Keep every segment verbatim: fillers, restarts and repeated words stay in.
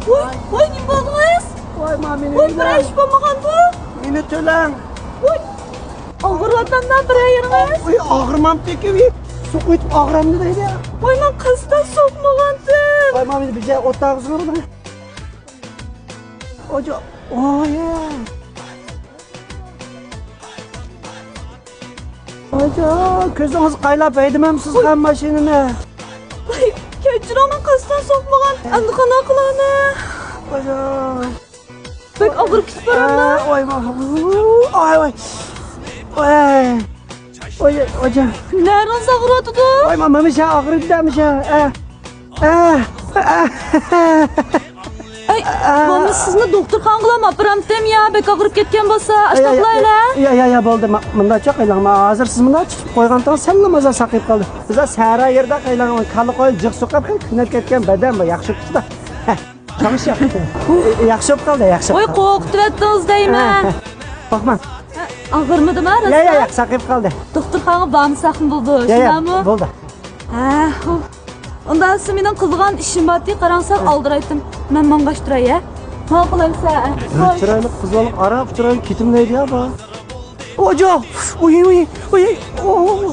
ۋوي، ۋوي، نېمە بولدىڭىز؟ ۋاي، ما مېنى ۋوي، بىرەر ئىش بولمىغاندۇ؟ مېنى تۆلەڭ. ۋوي، ئاغرىۋاتامدا بىرەر يېرىڭىز؟ ۋوي، ئاغرىمامتىكى، ۋوي، سوقۇۋېتىپ ئاغرامدۇ دەيدۇ. ۋوي، مەن قەستەن سوقمىغانتىم. ۋاي، ما مېنى بىر جاي ئوتاغىزغا ئۇرۇڭ. ئوجا، ئوي. ئاجا، كۆزىڭىز قايلاپ ھەيدىمەمسىز غەم ماشىنىنى؟ ۋاي، كەچۈرۈڭ، مەن قەستەن سوقمىغان. ئەمدى قانداق قىلايمەن؟ ئاجا. بەك ئاغرىپ كېتىپ بارامدۇ؟ ئا، ۋاي، ۋاي. ئاي، ۋاي. ۋاي. ۋاي، ئاجا. نەرىڭىز ئاغرىۋاتىدۇ؟ ۋاي، ما، مانا شۇ ئاغرىدى، مانا شۇ. ئا. ئا، ئا. ئەي، بولمىسا سىزنى دوختۇرخانىغىلا ئاپىرامتىم يا، بەك ئاغرىپ كەتكەن بولسا، ئاشتاقلايلى. يا، يا، يا، بولدى. ما-، مۇنداقچە قىلايلى، ما ھازىر سىز مۇنداق تۇتۇپ قويغانتىڭىز سەللا مازا ساقىيىپ قالدى. بىزلەر سەھرا يېرىدە قىلايلى، كالا قويۇپ جىق سوقۇپ، خېلى كۆنۈپ كەتكەن بەدەن بار، ياخشى كۈچتە. ھە، چاڭشا. ياخشى بولۇپ قالدى، ياخشى. ۋاي، قورقۇتۇۋەتتىڭىز دەيمەن. ھە، ھە. قورقماڭ. ئاغرىمىدىما، راستلا؟ يا، يا، يا، ساقىيىپ قالدى. دوختۇرخانىغا بارمىساقمۇ بولىدۇ، يا، يا، شۇنداقمۇ؟ بولدى. ھە، ئۇ. ئۇندا سىز مېنىڭ قىلىدىغان ئىشىم بارتى، قاراڭ سەل ئالدىرايتتىم. مەن ماڭغاچ تۇراي، ھە؟ ماڭا قىلايمىسە، ھە؟ بىر چىرايلىق قىز بالىنىڭ ئاران چىرايى كېتىملەيدۇ يا، با. ئوجو! ئۇي، ئۇي، ئۇي، ئۇي.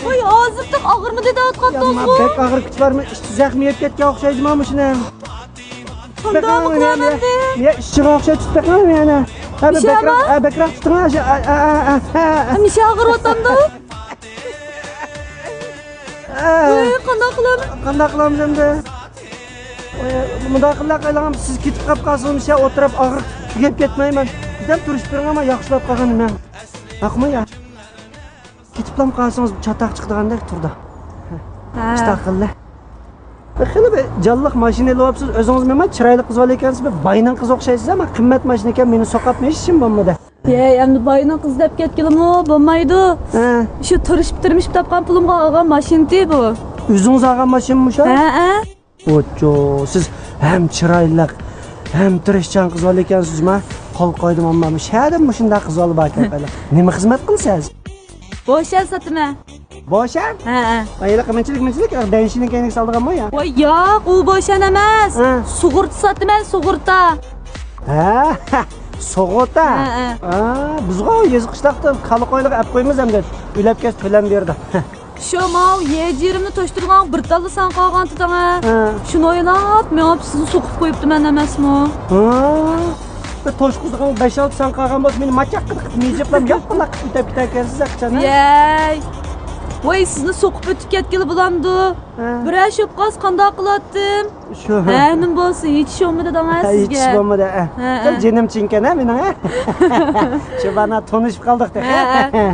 ۋاي، ھازىرتۇق ئاغرىمىدى دەۋاتقانتىڭىزغۇ. بەك ئاغرىپ كېتىۋاتىمەن، ئىچى زەخمى يەپ كەتكەن ئوخشايدۇ مانا مۇشۇنى. قانداقمۇ قىلامەن ئەمدى؟ يا، ئىچىگە ئوخشاش تۇتۇپ بېقىڭ يەنە. ھە، بەكرەك، ھە، بەكرەك تۇتۇڭ، ھە، ھە، ھە، ھە. مىشە ئاغرىۋاتامدۇ؟ ھە. ۋاي، قانداق قىلىمەن؟ قانداق قىلىمىز ئەمدى؟ ۋاي، مۇنداق قىلىڭ، سىز كېتىپ قاپ قالسىڭىز، مىشە ئولتۇرۇپ ئاغرىق تۈگەپ كەتمەيمەن. بىردەم تۇرۇشۇپ بېرىڭ، مانا ياخشىلاپ قالغان نېمەم. ھەقمۇ يا؟ كېتىپلام قالسىڭىز، چاتاق چىقىدىغاندەك تۇرىدۇ. ھە. ئىشتاقىللە. بىر خېلى بىر جانلىق ماشىنا ئېلىۋاپسىز، ئۆزىڭىز مېنىڭ چىرايلىق قىز بالا ئىكەنسىز، بىر باينىڭ قىزى ئوخشايسىز، ئەمما قىممەت ماشىنا ئىكەن، مېنى سوقۇپ مېڭىشىم بولمىدى. ھەي، ئەمدى باينىڭ قىزى دەپ كەتكىلىمۇ بولمايدۇ. ھە. شۇ تىرىشىپ تىرمىشىپ تاپقان پۇلۇمغا ئالغان ماشىنىتى بۇ. ئۆزىڭىز ئالغان ماشىنىمۇ شۇ؟ ھەئە. ئوچۇ، سىز ھەم چىرايلىق، ھەم تىرىشچان قىز بالا ئىكەنسىزما؟ قول قويدۇم، ئەمما شەدە مۇشۇنداق قىز بالا باركەن قايلا. نېمە خىزمەت قىلىسىز؟ بوشان ساتىمەن. بوشان؟ ھەئە. ھېلىقى مىنچىلىك، مىنچىلىك، دەنشىنىڭ كەينىگە سالىدىغانمۇ يا؟ ۋاي ياق، ئۇ بوشان ئەمەس. ھە. سۇغۇرتا ساتىمەن، سۇغۇرتا. ھە، سۇغۇرتا. ھەئە. ھە، بىزغۇ يېزا قىشلاقتا كالا قويلىرىغا ئەپ قويىمىز ئەمدى. ئۆلۈپ كەتسە تۆلەم بېرىدۇ. شۇ ماۋۇ يەر جىرىمنى توشتۇرغان بىر تاللا سان قالغانتىدىڭە. ھە. شۇنى ئويلاپ مېڭىپ سىزنى سوقۇپ قويۇپتىمەن ئەمەسمۇ؟ ھە. بىر توشقۇزغان بەش-ئالتە سان قالغان بولسا مېنى ماچاق قىلىپ مىجىقلاپ ياپپىلاق قىلىپ ئۆتۈپ كېتەركەنسىز ھەقىچان، ھە؟ يەي. ۋاي، سىزنى سوقۇپ ئۆتۈپ كەتكىلى بولامدۇ؟ ھە. بىرەر شوپ قالسا قانداق قىلاتتىم؟ شۇ. ھە، نېمە بولسا ھېچ ئىش بولمىدى دەڭە سىزگە. ھە، ھېچ ئىش بولمىدى، ھە. ھە، ھە. جېنىم چىنكەن ھە مېنىڭ ھە. شۇ بانا تونۇشۇپ قالدۇق تېخى. ھە، ھە.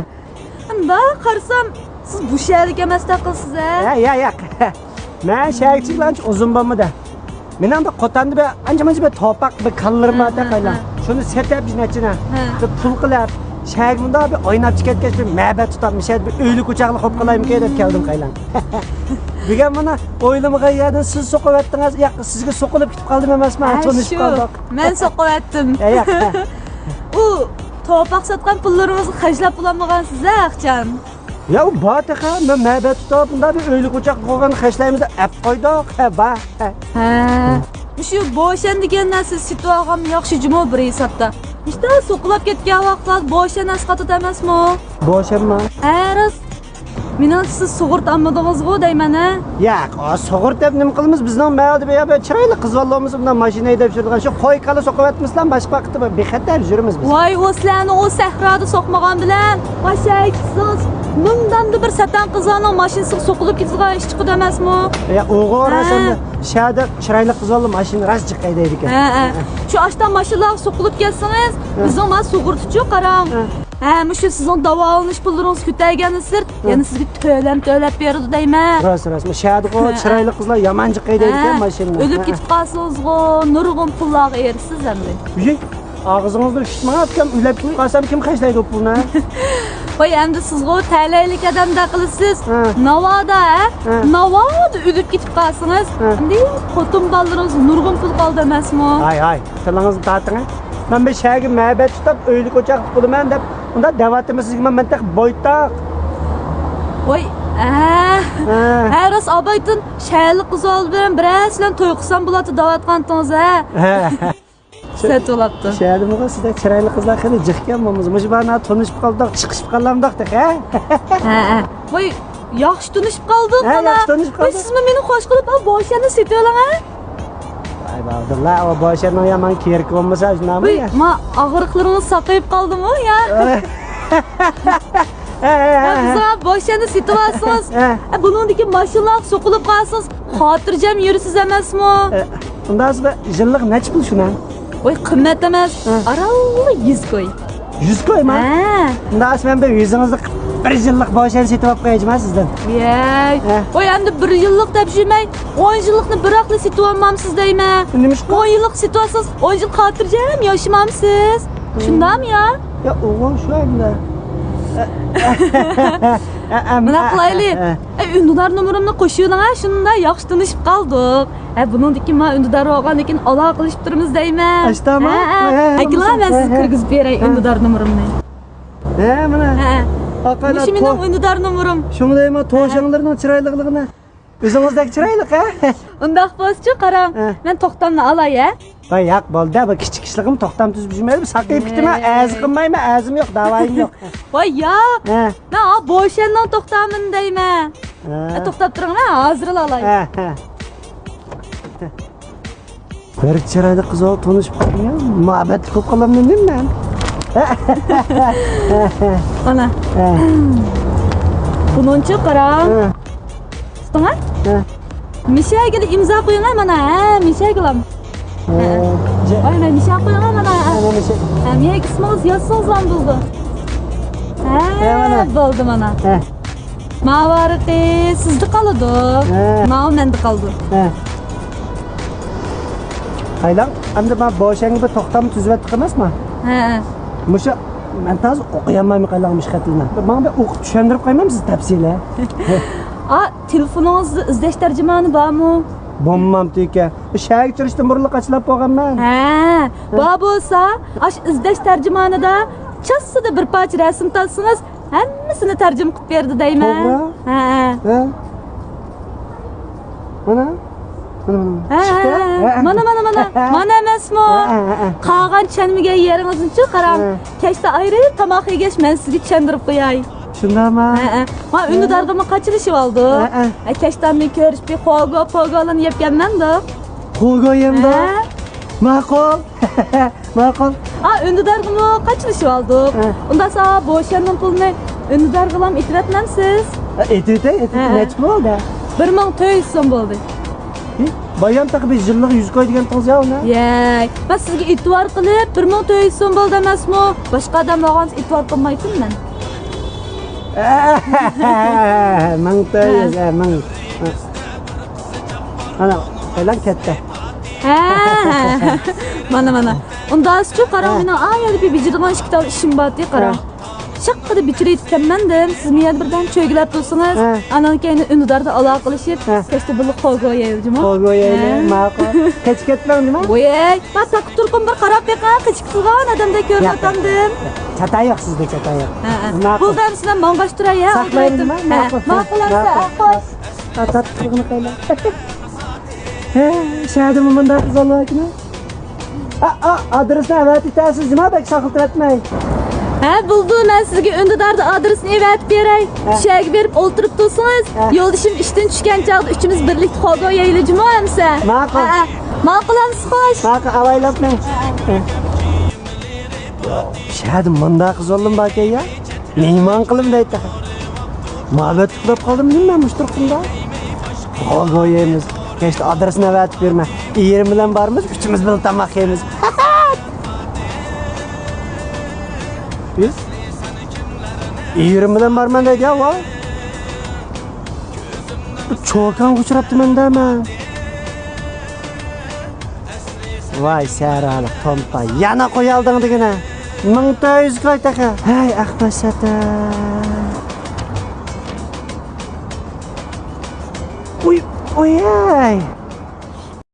مۇنداق قارىسام، سىز بۇ شەھەردىكى ئەمەستەك قىلىسىز ھە؟ ھە، ياق، ياق. مەن شەھەرگە چىققىلى ئانچە ئۇزۇن بولمىدى. مېنىڭ بىر قوتاندا بىر ئانچە-مۇنچە بىر توپاق، بىر كالىلىرىم بار ھە، تېخى ھە، قايلا. ھە. شۇنى سېتىپ بىر نەچچىنى. ھە. بىر پۇل قىلىپ، شەھەرگە مۇنداق بىر ئويناپچە كەتكەچ بىر مەبەد تۇتۇپ، مۇشۇ يەردە بىر ئۆيلۈك ئوچاقلىق قىلىپ قالايمىكىن دەپ كەلدىم قايلا. بۈگۈن مانا ئويلىمىغان يەردىن سىز سوقۇۋەتتىڭىز. ياق، سىزگە سوقۇلۇپ كېتىپ قالدىم ئەمەسمۇ؟ ھە، تونۇشۇپ شۇ. قالدۇق. مەن سوقۇۋەتتىم. ھە، ياق. ئۇ توپاق ساتقان پۇللىرىڭىزغا خەجلەپ بولالمىغانسىز ھە، ئاخچان؟ يا، ئۇ بار تېخى، مەن مەبەد تۇتۇپ، بۇنداق بىر ئۆيلۈك ئوچاق قۇرغان خەجلەيمىز دەپ ئەپ قويدۇق، ھە، بار. ھە. مۇشۇ بوشان دېگەن نەرسە سېتىۋالغان ياخشى جۇمۇ بىر ھېسابتا. مۇشۇنداق سوقۇلاپ كەتكەن ۋاقىتلاردا بوشان ئەسقاتىدۇ ئەمەسمۇ؟ بوشانمۇ؟ ھە، راست. مېنىڭچە سىز سۇغۇرتا ئالمىدىڭىزغۇ دەيمەن ھە؟ ياق، ئۇ سۇغۇرتا دەپ نېمە قىلىمىز؟ بىزنىڭ مەھەللىدە بىر، بىر چىرايلىق قىز بالىلىرىمىز مۇنداق ماشىنا ھەيدەپ يۈرىدىغان، شۇ قوي-كالا سوقۇۋەتمىسىلا، باشقا ۋاقىتتا بىر بىخەتەر يۈرىمىز بىز. ۋاي، ئۇ سىلەرنى ئۇ سەھرادا سوقمىغان بىلەن، ۋاي شەھەرگە كەتسىڭىز، مىڭ داندا بىر سەتەڭ قىزلارنىڭ ماشىنىسىغا سوقۇلۇپ كېتىدىغان ئىش چىقىدۇ ئەمەسمۇ؟ يا، ئۇغۇر ھە. ئەسلىدە شەھەردە چىرايلىق قىز بالىلار ماشىنا راست جىق ھەيدەيدىكەن. ھە، ھە. شۇ ئاشتا ماشىنىلارغا سوقۇلۇپ كەتسىڭىز، ھە. بىزنىڭ مانا سۇغۇرتىچۇ قاراڭ. ھە. ھە، مۇشۇ سىزنىڭ داۋالىنىش پۇللىرىڭىزنى كۆتەرگەندىن سىرت، ھە. يەنە سىزگە تۆلەم تۆلەپ بېرىدۇ دەيمەن. راست، راست. مۇ شەھەردىغۇ ھە. چىرايلىق قىزلار يامان جىق ھەيدەيدىكەن ھە. ماشىنىنى. ئۆلۈپ ھە. كېتىپ قالسىڭىزغۇ، نۇرغۇن پۇللارغا ئېرىشىسىز ئەمدى. ئۇي، ئاغزىڭىزنى ئۇشتۇتماڭ، ئۇكام، ئۆلۈپ كېتىپ قالسام، كىم خەجلەيدۇ ئۇ پۇلنى؟ ۋاي، ئەمدى سىزغۇ تەلەيلىك ئادەمدەك قىلىسىز. ھە. ناۋادا، ھە؟ ھە. ناۋادا ئۆلۈپ كېتىپ قالسىڭىز، ھە. ئەمدى خوتۇن بالىلىرىڭىز نۇرغۇن پۇل قالىدۇ ئەمەسمۇ؟ ھاي، ھاي، تىلىڭىزنى تارتىڭ، ھە؟ مەن بىر شەھەرگە مەبەد تۇتۇپ، ئۆيلۈك ئوچاقلىق بولىمەن دەپ، ئۇنداق دەۋاتىمەن سىزگە، مەن، مەن تېخى بويتاق. ۋاي، ھە. ھە. ھە، راست، ئابايتىن شەھەرلىك قىز بىلەن بىرەرسى بىلەن توي قىلسام بولاتتى دەۋاتقانتىڭىز، ھە؟ ھە. سەت بولاتتى. شەھەردىمۇ سىزدەك چىرايلىق قىزلار خېلى جىق ئىكەن، بولمىسا. مۇشۇ باھانە تونۇشۇپ قالدۇق، چىقىشىپ قالامدۇق تېخى، ھە؟ ھە، ھە. ۋاي، ياخشى تونۇشۇپ قالدۇق، ھە، مانا. ياخشى تونۇشۇپ قالدۇق. ۋاي، سىزمۇ مېنى خوش قىلىپ، ئا، بوشەننى سېتىۋېلىڭ، ھە؟ ۋاي، ئابدۇللا، ئۇ بوشەننىڭ يامان كېرىكى بولمىسا، شۇنداقمۇ ۋاي، يا؟ ما، ئاغرىقلىرىڭىز ساقىيىپ قالدىمۇ، يا؟ ھە، ھە، ھە، ھە. بىزگە بوشەننى سېتىۋالسىڭىز، ھە. ئە، بۇنىڭدىكى ماشىنىلارغا سوقۇلۇپ قالسىڭىز، خاتىرجەم يۈرىسىز ئەمەسمۇ؟ ئە، ئۇنداق بولسا يىللىق نەچچە پۇل شۇنىڭ؟ ۋاي، قىممەت ئەمەس، ھە. ئارانلا يۈز كوي. يۈز كويما؟ ھە. ئۇنداق بولسا مەن بىر يۈزىڭىزلىق بىر يىللىق بوشەن سېتىۋاپ قويايچۇ مەن سىزدىن. يەي. ھە. ۋاي، ئەمدى بىر يىللىق دەپ يۈرمەي، ئون يىللىقنى بىراقلا سېتىۋالمامسىز دەيمەن. نېمىشقا؟ ئون يىللىق سېتىۋالسىڭىز، ئون يىل خاتىرجەم ياشىمامسىز؟ شۇنداقمۇ يا؟ يا، ئوغۇل شۇ ئەمدى. ئە، ئە، ئە، ئە، ئەم، مۇنداق قىلايلى. ئە، ئە. ئە، ئۈندىدار نومۇرۇمنى قوشۇۋېلىڭ، ھە، شۇنداق ياخشى تونۇشۇپ قالدۇق. ھە، بۇنىڭدىن كېيىن مانا ئۈندىدار بولغاندىن كېيىن ئالاقىلىشىپ تۇرىمىز دەيمەن. ئاشتامۇ؟ ھە، ھە. ھە، ھە، ئەكېلىڭ، مەن سىزگە ھە، ھە. كىرگۈزۈپ بېرەي ھە. ئۈندىدار نومۇرۇمنى. ھە، مانا. ھە. مۇشۇ مېنىڭ ئۈندىدار نومۇرۇم. شۇڭا دەيمەن، ھە. توشاڭلىرىنىڭ چىرايلىقلىقىنى. ئۆزىڭىزدەك چىرايلىق، ھە؟ ئۇنداق بولسىچۇ، قاراڭ. ھە. مەن توختامنى ئالاي، ھە؟ ۋاي، ياق، بولدى، بۇ كىچىك ئىشلىقىم توختام تۈزۈپ يۈرمەيلى، ساقىيىپ كېتىمەن، ھەي. ئەزا قىلمايمەن، ئەزىم يوق، داۋايىم يوق. ۋاي، ياق. ھە. مەن ھا بوشەننىڭ توختامىنى دەيمەن. ھە. ئە، توختاپ تۇرۇڭ، مەن ھازىرلا ئالاي. ھە، ھە. بىر چىرايلىق قىز بىلەن تونۇشۇپ قالدىم يا، مۇھەببەتلىك بولۇپ قالامدىم مەن. مانا. ھە. بۇنىڭچۇ قاراڭ. ھە. تۇتۇڭ ھە. ھە. مىشەگىلا ئىمزا قويۇڭ ھە، مانا، ھە، مىشەگىلام. ھە. ھە. ۋاي، مانا مىشە قويۇڭ ھە، مانا. ھە. ھە، مانا مىشە. ھە، مېنىڭ ئىسمىڭىز يازسىڭىزلا بولدى. ھە، ھە، مانا. بولدى، مانا. ھە. ماۋۇ ۋارىقى سىزدە قالىدۇ. ھە. ماۋۇ مەندە قالىدۇ. ھە. قايلاڭ، ئەمدى مانا بوشەنگە بىر توختام تۈزۈۋەتتۇق ئەمەسما؟ ھە، ھە. مۇشۇ، مەن تازا ئوقۇيالمايمەن قايلاڭ مۇشۇ خەتلىرىنى. ماڭا بىر ئوقۇپ چۈشەندۈرۈپ قويمامسىز تەپسىلىي؟ ئا، تېلېفونىڭىزدا ئىزدەش تەرجىمانى بارمۇ؟ بولمامتىكەن. شەھەرگە چىقىشتىن بۇرۇنلا قاچىلاپ بولغانمەن. ھە، ھە. بار بولسا، ئاشۇ ئىزدەش تەرجىمانىدا چاسسىدە بىر پارچە رەسىم تارتسىڭىز، ھەممىسىنى تەرجىمە قىلىپ بېرىدۇ دەيمەن. توغرا. ھە، ھە. ھە. مانا. مانا، مانا، مانا. ھە، چىقتى. ھە، ھە. مانا، مانا، مانا. مانا ئەمەسمۇ؟ ھە، ھە، ھە. قالغان چۈشەنمىگەن يېرىڭىزنىچۇ قاراڭ. ھە. كەچتە ئايرىپ تاماق يېگەچ مەن سىزگە چۈشەندۈرۈپ قوياي. شۇنداقمۇ؟ ھە، ھە. ما ھە. ئۈندىدارغىمۇ قاچىلىشىۋالدۇق. ھە، ھە. ھە، كەچتە ئاندىن كۆرۈشۈپ بىر خوگو، پوگولارنى يەپ كەلمەمدۇق. خوگو يەمدۇق. ھە. ماقۇل. ماقۇل. ئا، ئۈندىدارغىمۇ قاچىلىشىۋالدۇق. ھە. ئۇنداقسا بوشەننىڭ پۇلىنى ئۈندىدارغىلام ئېتىۋەتمەمسىز؟ ھە، ئېتىۋېتەي، ئېتىۋېتەي. ھە. نەچچە پۇل بولدى؟ بىر مىڭ تۆت يۈز سوم بولدى. ھى، بايام تېخى بىز يىللىق يۈز كوي دېگەنتىڭىز يا ئۇنى؟ يەي، مەن سىزگە ئېتىبار قىلىپ، بىر مىڭ تۆت يۈز سوم بولدى ئەمەسمۇ؟ باشقا ئادەم بولغانسا ئېتىبار قىلمايتتىم مەن. مىڭ تۆت يۈز، ھە. ھە، مىڭ. مانا، قايلاڭ كەتتى. ھە، ھە، ھە. مانا، مانا. ئۇنداقچۇ قاراڭ، ھە. مېنىڭ ئا يەردە بىر بېجىرىدىغان ئىككى تال ئىشىم بارتى، قاراڭ. ھە. شاققىدە بېچىرىۋېتىپتىمەن دېدىم، سىز مەن يەنە بىردەم چۆگىلەپ تۇرسىڭىز، ھە. ئانان كەينى ئۈندىداردا ئالاقىلىشىپ، ھە. كەچتە بىللە خوگو يەيلى جۇمۇ. خوگو يەيلى، ھە. ماقۇل. قېچىپ كەتمەڭ نېمە؟ ۋوي، ما تاققا تۇرقۇم بىر قاراپ بېقىڭ، قېچىپ قالغان ئادەمدەك ياق، ياق. كۆرۈنۈۋاتامدىم. چاتاق يوق سىزدە، چاتاق يوق. ھە، ھە. ماقۇل. بۇ دەم سىلەر ماڭغاچ تۇراي، ھە، ساقلايلى ئولتۇرايتىن. نېمە؟ ھە، ماقۇل. ماقۇل ئەمسە، ماقۇل. ھە، قوش. ھە، تارتىپ تۇرغىنى قايلا. ھە، شەھەردىمۇ مۇنداق قىز بولىدىكەن. ئا، ئا، ئادرېسنى ئەۋەتىپ تەسىز جۇما بەك ساقلىتىۋەتمەي. ھە، بولدى، مەن سىزگە ئۈندىداردا ئادرېسنى ئەۋەتىپ بېرەي. ھە. شەھەرگە بېرىپ ئولتۇرۇپ تۇرسىڭىز، ھە. يولدىشىم ئىشتىن چۈشكەن چاغدا ئۈچىمىز بىرلىكتە خوگو يەيلى جۇمۇ ئەمسە. ماقۇل. ھە، ھە. ماقۇل ئەمسە خوش. ماقۇل، ئاۋايلاپمەن. ھە. شەھەردە مۇنداق قىز بولدىمۇ باركەن يا؟ مېھمان قىلىم دەيدۇ. مۇھەببەتلىك بولۇپ قالدىم نېمە مەن مۇشۇ تۇرقۇمدا؟ خوگو يەيمىز. كەچتە ئادرېسنى ئەۋەتىپ بېرىمەن. ئېرىم بىلەن بارىمىز، ئۈچىمىز بىللە تاماق يەيمىز. بىز؟ ئېرىم بىلەن بارىمەن دەيدۇ يا، ۋاي. چوكانغا ئۇچراپتىمەن-دە مەن. ۋاي سەھرالىق تومپا، يەنە قويالدىڭ دېگىنە. مىڭ تۆت يۈز كوي تېخى. ھەي، ئەخمەق سەتەن. ئۇي، ئۇي، ھەي.